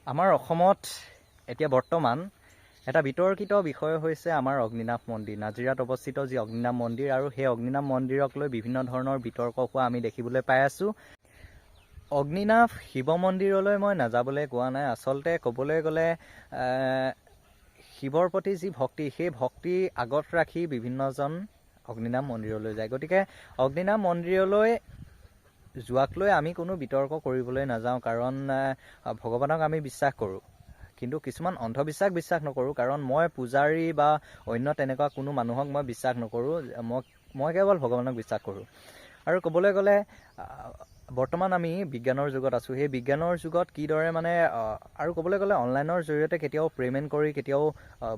আমাৰ অসমত এতিয়া বৰ্তমান এটা বিতৰ্কিত বিষয় হৈছে আমাৰ অগ্নিনাভ মন্দিৰ। নাজিৰাত অৱস্থিত যি অগ্নিনাভ মন্দিৰ আৰু সেই অগ্নিনাভ মন্দিৰক লৈ বিভিন্ন ধৰণৰ বিতৰ্ক হোৱা আমি দেখিবলৈ পাই আছোঁ। অগ্নিনাভ শিৱ মন্দিৰলৈ মই নাযাবলৈ কোৱা নাই। আচলতে ক'বলৈ গ'লে শিৱৰ প্ৰতি যি ভক্তি, সেই ভক্তি আগত ৰাখি বিভিন্নজন অগ্নিনাভ মন্দিৰলৈ যায়। গতিকে অগ্নিনাভ মন্দিৰলৈ যোৱাক লৈ আমি কোনো বিতৰ্ক কৰিবলৈ নাযাওঁ, কাৰণ ভগৱানক আমি বিশ্বাস কৰোঁ, কিন্তু কিছুমান অন্ধবিশ্বাস বিশ্বাস নকৰোঁ। কাৰণ মই পূজাৰী বা অন্য তেনেকুৱা কোনো মানুহক মই বিশ্বাস নকৰোঁ। মই কেৱল ভগৱানক বিশ্বাস কৰোঁ। আৰু ক'বলৈ গ'লে বৰ্তমান আমি বিজ্ঞানৰ যুগত আছোঁ। সেই বিজ্ঞানৰ যুগত কিদৰে মানে আৰু ক'বলৈ গ'লে অনলাইনৰ জৰিয়তে কেতিয়াও পে'মেণ্ট কৰি কেতিয়াও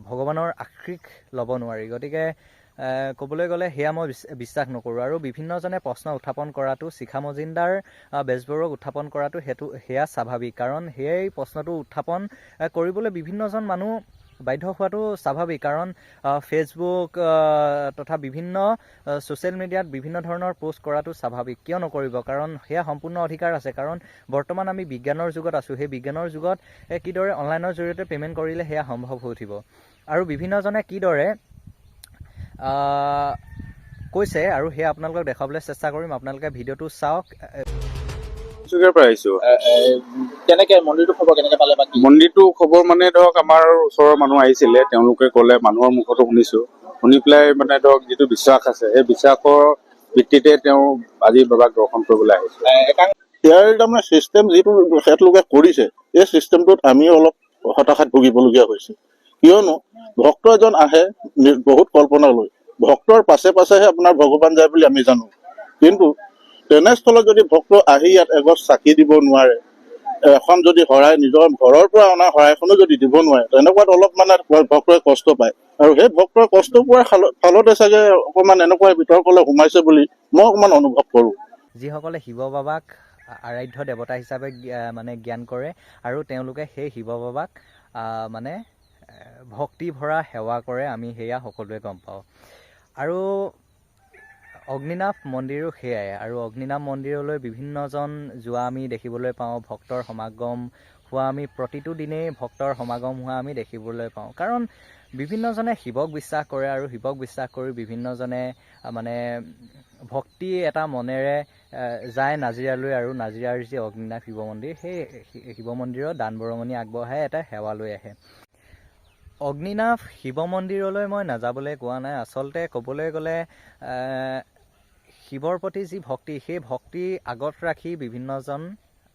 ভগৱানৰ আশীষ ল'ব নোৱাৰি। গতিকে ক'বলৈ গ'লে সেয়া মই বিশ্বাস নকৰোঁ। আৰু বিভিন্নজনে প্ৰশ্ন উত্থাপন কৰাটো, শিখা মজুমদাৰ বেজবৰুৱাক উত্থাপন কৰাটো সেয়া স্বাভাৱিক। কাৰণ সেই প্ৰশ্নটো উত্থাপন কৰিবলৈ বিভিন্নজন মানুহ বাধ্য হোৱাটো স্বাভাৱিক। কাৰণ ফেচবুক তথা বিভিন্ন ছ'চিয়েল মিডিয়াত বিভিন্ন ধৰণৰ প'ষ্ট কৰাটো স্বাভাৱিক। কিয় নকৰিব? কাৰণ সেয়া সম্পূৰ্ণ অধিকাৰ আছে। কাৰণ বৰ্তমান আমি বিজ্ঞানৰ যুগত আছোঁ। সেই বিজ্ঞানৰ যুগত কিদৰে অনলাইনৰ জৰিয়তে পে'মেণ্ট কৰিলে সেয়া সম্ভৱ হৈ উঠিব। আৰু বিভিন্নজনে কিদৰে কৈছে আৰু সেয়া আপোনালোকক দেখুৱাবলৈ চেষ্টা কৰিম। আপোনালোকে ভিডিঅ'টো চাওক। তিনিচুকীয়াৰ পৰা আহিছো। কেনেকে মন্দিৰটো খবৰ কেনেকে পালে বা কি? মন্দিৰটো খবৰ মানে ধৰক আমাৰ ওচৰৰ মানুহ আহিছিলে, তেওঁলোকে ক'লে, মানুহৰ মুখতো শুনিছো। শুনি পেলাই মানে ধৰক যিটো বিশ্বাস আছে, সেই বিশ্বাসৰ ভিত্তিতে তেওঁ আজি বাবাক দৰ্শন কৰিবলৈ আহিছে। একাংশ ইয়াৰ তাৰমানে চিষ্টেম যিটো তেখেতলোকে কৰিছে, এই চিষ্টেমটোত আমি অলপ হতাশাত ভুগিবলগীয়া হৈছে। কিয়নো ভক্ত এজন আহে বহুত কল্পনা লৈ। ভক্তৰ পাছে পাছেহে আপোনাৰ ভগৱান যায় বুলি আমি জানো। কিন্তু তেনেস্থলত যদি ভক্ত আহি ইয়াত এগছ চাকি দিব নোৱাৰে, এখন যদি শৰাই নিজৰ ঘৰৰ পৰা অনা শৰাইখনো যদি দিব নোৱাৰে, তেনেকুৱাত অলপ মানে ভক্তই কষ্ট পায়। আৰু সেই ভক্তই কষ্ট পোৱাৰ ফলতে চাগে অকণমান এনেকুৱা বিতৰ্কলৈ সোমাইছে বুলি মই অকণমান অনুভৱ কৰোঁ। যিসকলে শিৱ বাবাক আৰাধ্য দেৱতা হিচাপে মানে জ্ঞান কৰে আৰু তেওঁলোকে সেই শিৱ বাবাক মানে ভক্তি ভৰা সেৱা কৰে, আমি সেয়া সকলোৱে গম পাওঁ। আৰু অগ্নিনাভ মন্দিৰো সেয়াই। আৰু অগ্নিনাভ মন্দিৰলৈ বিভিন্নজন যোৱা আমি দেখিবলৈ পাওঁ। ভক্তৰ সমাগম হোৱা আমি প্ৰতিটো দিনেই ভক্তৰ সমাগম হোৱা আমি দেখিবলৈ পাওঁ। কাৰণ বিভিন্নজনে শিৱক বিশ্বাস কৰে আৰু শিৱক বিশ্বাস কৰি বিভিন্নজনে মানে ভক্তি এটা মনেৰে যায় নাজিৰালৈ। আৰু নাজিৰাৰ যি অগ্নিনাভ শিৱ মন্দিৰ, সেই শিৱ মন্দিৰত দান বৰঙণি আগবঢ়াই এটা সেৱা লৈ আহে। অগ্নিনাভ শিৱ মন্দিৰলৈ মই নাযাবলৈ কোৱা নাই। আচলতে ক'বলৈ গ'লে শিৱৰ প্ৰতি যি ভক্তি, সেই ভক্তি আগত ৰাখি বিভিন্নজন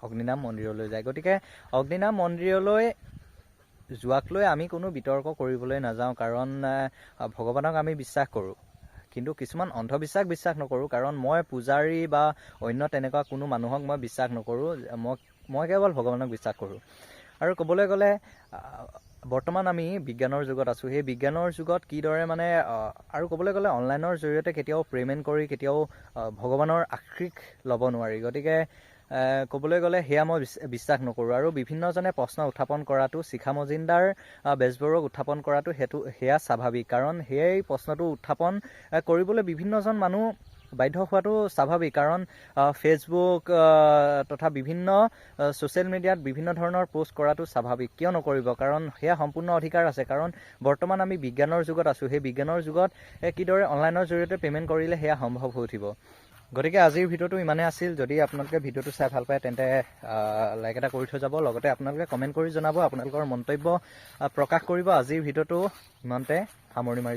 অগ্নিনাভ মন্দিৰলৈ যায়। গতিকে অগ্নিনাভ মন্দিৰলৈ যোৱাক লৈ আমি কোনো বিতৰ্ক কৰিবলৈ নাযাওঁ। কাৰণ ভগৱানক আমি বিশ্বাস কৰোঁ, কিন্তু কিছুমান অন্ধবিশ্বাস বিশ্বাস নকৰোঁ। কাৰণ মই পূজাৰী বা অন্য তেনেকুৱা কোনো মানুহক মই বিশ্বাস নকৰোঁ। মই কেৱল ভগৱানক বিশ্বাস কৰোঁ। আৰু ক'বলৈ গ'লে বৰ্তমান আমি বিজ্ঞানৰ যুগত আছোঁ। সেই বিজ্ঞানৰ যুগত কিদৰে মানে আৰু ক'বলৈ গ'লে অনলাইনৰ জৰিয়তে কেতিয়াও পে'মেণ্ট কৰি কেতিয়াও ভগৱানৰ আশীষ ল'ব নোৱাৰি। গতিকে ক'বলৈ গ'লে সেয়া মই বিশ্বাস নকৰোঁ। আৰু বিভিন্নজনে প্ৰশ্ন উত্থাপন কৰাটো, শিখা মজুমদাৰ বেজবৰুৱাক উত্থাপন কৰাটো সেয়া স্বাভাৱিক। কাৰণ সেই প্ৰশ্নটো উত্থাপন কৰিবলৈ বিভিন্নজন মানুহ বাধ্য হোৱাটো স্বাভাৱিক। কাৰণ ফেচবুক তথা বিভিন্ন ছ'চিয়েল মিডিয়াত বিভিন্ন ধৰণৰ প'ষ্ট কৰাটো স্বাভাৱিক। কিয় নকৰিব? কাৰণ সেয়া সম্পূৰ্ণ অধিকাৰ আছে। কাৰণ বৰ্তমান আমি বিজ্ঞানৰ যুগত আছোঁ। সেই বিজ্ঞানৰ যুগত কিদৰে অনলাইনৰ জৰিয়তে পে'মেণ্ট কৰিলে সেয়া সম্ভৱ হৈ উঠিব। গতিকে আজিৰ ভিডিঅ'টো ইমানেই আছিল। যদি আপোনালোকে ভিডিঅ'টো চাই ভাল পায়, তেন্তে লাইক এটা কৰি থৈ যাব। লগতে আপোনালোকে কমেণ্ট কৰি জনাব, আপোনালোকৰ মন্তব্য প্ৰকাশ কৰিব। আজিৰ ভিডিঅ'টো ইমানতে সামৰণি মাৰিছোঁ।